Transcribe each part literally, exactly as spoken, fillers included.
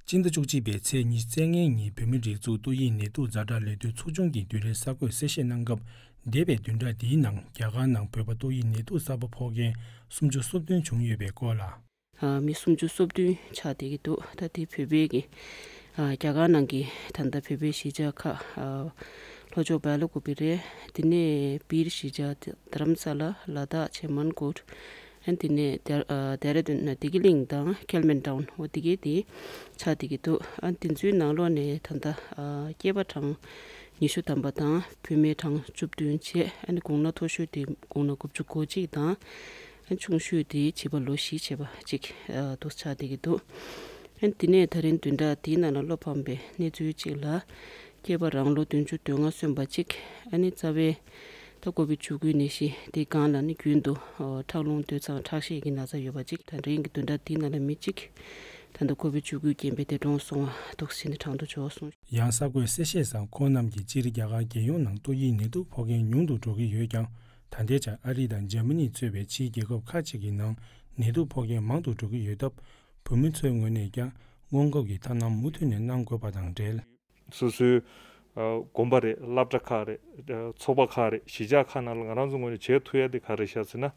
སྤྱི་ཟླ་བཅུ་གཅིག་པའི་ཚེས་ཉི་ཤུ་རྩ་ལྔ་ཉིན་བོད་མིའི་སྒྲིག་འཛུགས་ཏོག་དབྱིབས་ནད་དུག་ཛ་དྲག་ལས་དོན་ཚོགས་ཆུང་གིས་བདུན་རེའི་གསར་འགོད་གསལ་བཤད་གནང་སྐབས། འདས་པའི་བདུན་ཕྲག་འདིའི་ནང་རྒྱ་གར་ནང་བོད་པ་ཏོག་དབྱིབས་ནད་དུག་གསར་པ་ཕོག་མཁན་སུམ་ཅུ་སོ་བདུན་བྱུང་ཡོད་པའི་སྐོར་ལ། ཨ། མི་སུམ་ཅུ་སོ་བདུན་ཆགས་བསྡད་ཀྱི་འདུག་ད་དེ་བོད་པའི་གི། ཨ། རྒྱ་གར་ནང་གི་ད་ལྟ་བོད་པའི་གཞིས་ཆགས་ཁག་ཨ། ལྷོ་ཕྱོགས་སྦེལ་ཀོབ་རེད། དེ་ནས་སྦིར་གཞིས་ཆགས། དྷ་རམ་ས་ལ། ལ་དྭགས་ཆེ་མོན་གྷོ། ཨ། དེ་ནས་ཌེ་ཨ། ཌེ་ར་ལྡུན། བདེ་སྐྱིད་གླིང་དང་ཁེལ་མན་ཊའུན། འོ་དེ་གའི་དེ་ཆགས་བསྡད་ཀྱི་འདུག་ཨ། དེ་ཚོའི་ནང་ལོགས་ནས་ད་ལྟ་ཨ། སྐྱེས་པ་གྲངས་ཉི་ཤུ་ཐམ་པ་དང་བུད་མེད་གྲངས་བཅུ་བདུན་བྱས། ཨ་ནི་དགུང་ལོ་མཐོ་ཤོས་དེ་དགུང་ལོ་དགུ་བཅུ་གོ་གཅིག་དང་། ཨ། ཆུང་ཤོས་དེ་བྱིས་པ་ལོ་བཞི་བྱས་པ་གཅིག་ཨ། འདུག་ཆགས་བསྡད་ཀྱི་འདུག་ཨ། དེ་ནས་ད་རིང་བདུན་ཕྲག་དེའི་ནང་ལ་བློ་ཕམ་པའི་གནས་ཚུལ་གཅིག་ལ། སྐྱེས་པ་རང་ལོ་བདུན་ཅུ་དོན་ལྔ་སོན་པ་གཅིག་ཨ་ནི་རྩ་བའི་ད་ཀོ་བིད་བཅུ་དགུའི་ནད་གཞི་དེའི་སྒང་ལ་ནི་རྒྱུན་དུ་ཨ། ཁྲག་རླུང་སྟོད་འཚངས་ཁྲག་ཤེད་ཀྱི་ན་ཚ་ཡོད་པ་གཅིག་ད་རིང་གི་བདུན་ཕྲག་དེའི་ནང་ལ་མི་གཅིག་ད་ལྟ་ཀོ་བིད་བཅུ་དགུའི་རྐྱེན་པས་འདས་གྲོངས་སོང་བ་འདུག་ཟེར་ནས་དྲང་དུ་བྱོན་སོང་། ཡང་གསར་འགོད་གསལ་བཤད་སང་ཁོང་རྣམས་ཀྱིས་སྤྱིར་རྒྱ་གར་རྒྱལ་ཡོངས་ནང་ཏོག་དབྱིབས་ནད་དུག་ཕོག་མཁན་ཉུང་དུ་འགྲོ་གི་ཡོད་ཀྱང་། ད་ལྟའི་ཆར་ཨ་རི་དང་འཇར་མ་ནི་གཙོས་པའི་ཕྱིའི་རྒྱལ་ཁབ་ཁག་ཅིག་གི་ནང་ནད་དུག་ཕོག་མཁན་མང་དུ་འགྲོ་གི་ཡོད་སྟབས། བོད་མི་ཚོའི་ངོས་ནས་ཀྱང་སྔོན་འགོག་གི་ཐབས་ལམ་མུ་མཐུད་ནས་གནང་དགོས་པ་དང་འབྲེལ། སོ་སོའི་ཨ། དགོན་པ་རེད། སློབ་གྲྭ་ཁག་རེད། ཨ། ཚོགས་པ་ཁག་རེད། གཞིས་ཆགས་ཁག་ནང་ལ་ང་རང་ཚོ་ངོས་ནས་བྱེད་ཐུབ་ཡ་དེ་ག་རེ་བྱས་ཟེར་ན།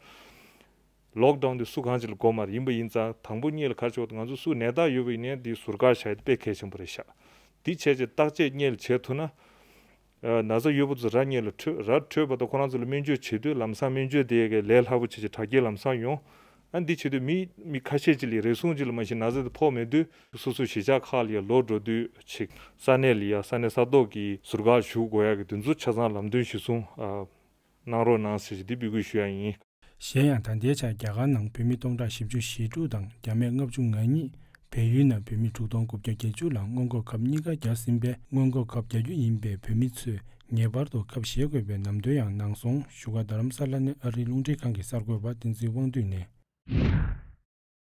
ལོག་ཌའུན་དེ་སུ་གང་ཅིག་ལ་དགོས་མ་རེད། ཡིན་པ་ཡིན་ཙང་དང་པོ་ཉིད་ལ་ག་རེ་བྱེད་དགོས། ང་ཚོ་སུ་ནད་རྟགས་ཡོད་པ་ཡིན་ནའི་དེ་ཟུར་བཀག་བྱ་ཡ་དེ་དཔེ་གལ་ཆེན་པོ་རེད་ཤག་དེ་བྱས་རྗེས་བརྟག་དཔྱད་སྔོན་ལ་བྱེད་ཐུབ་ན། ཨ། ན་ཚ་ཡོད་པ་ཚོ་ར་སྔོན་ལ་འཕྲོད། ར་འཕྲོད་པ་དང་ཁོ་རང་ཚོ་ལ་སྨན་བཅོས་བྱེད་དུས་ལམ་སང་སྨན་བཅོས་དེ་གའི་ལས་སླ་པོ་བྱེད་ཅིག་དྲག་སྐྱེད་ལམ་སང་ཡོང་། ཨ། འདི་བྱེད་དུས་མི་མི་ཁ་ཤས་ཅིག་ལ་རེ་ཟུང་ཅིག་ལ་མ་གཞི་ན་ཚ་དེ་ཕོག་མེད་དུས་སོ་སོ་གཞིས་ཆགས་ཁག་ལ་ཡ་ལོག་འགྲོ་དུས་ཅིག་ས་གནས་ལ་ཡ་ས་གནས་ས་ཐོག་གི་ཟུར་བཀག་ཞུ་དགོས་ཡ་གི་དེ་ཚོ་ཆ་ཚང་ལམ་སྟོན་གཞིར་བཟུང་ཨ། གནང་རོགས་གནང་ཟེར་ཞིག་འདི་འབོད་སྐུལ་ཞུ་ཡ་ཡིན། གཞན་ཡང་ད་ལྟའི་ཆར་རྒྱ་གར་ནང་བོད་མི་སྟོང་ཕྲག་བཞི་བཅུ་ཞེ་དྲུག་དང་རྒྱ་སྨན་ལྔ་བཅུ་ང་གཉིས། བལ་ཡུལ་ནང་བོད་མི་དྲུག་སྟོང་དགུ་བརྒྱ་བརྒྱད་ཅུ་ལ་སྔོན་འགོག་ཁབ་གཉིས་ཀ་བརྒྱབ་ཟིན་པས། སྔོན་འགོག་ཁབ་རྒྱག་རྒྱུ་ཡིན་པས་བོད་མི་ཚོས་ངེས་པར་དུ་ཁབ་བཞེས་དགོས་པའི་ལམ་སྟོན་ཡང་གནང་སོང་། བཞུགས་སྒར་རྡ་རམ་ས་ལ་ནས་ཨ་རིའི་རླུང་འཕྲིན་ཁང་གི་གསར་འགོད་པ་བསྟན་འཛིན་དབང་འདུས་ནས།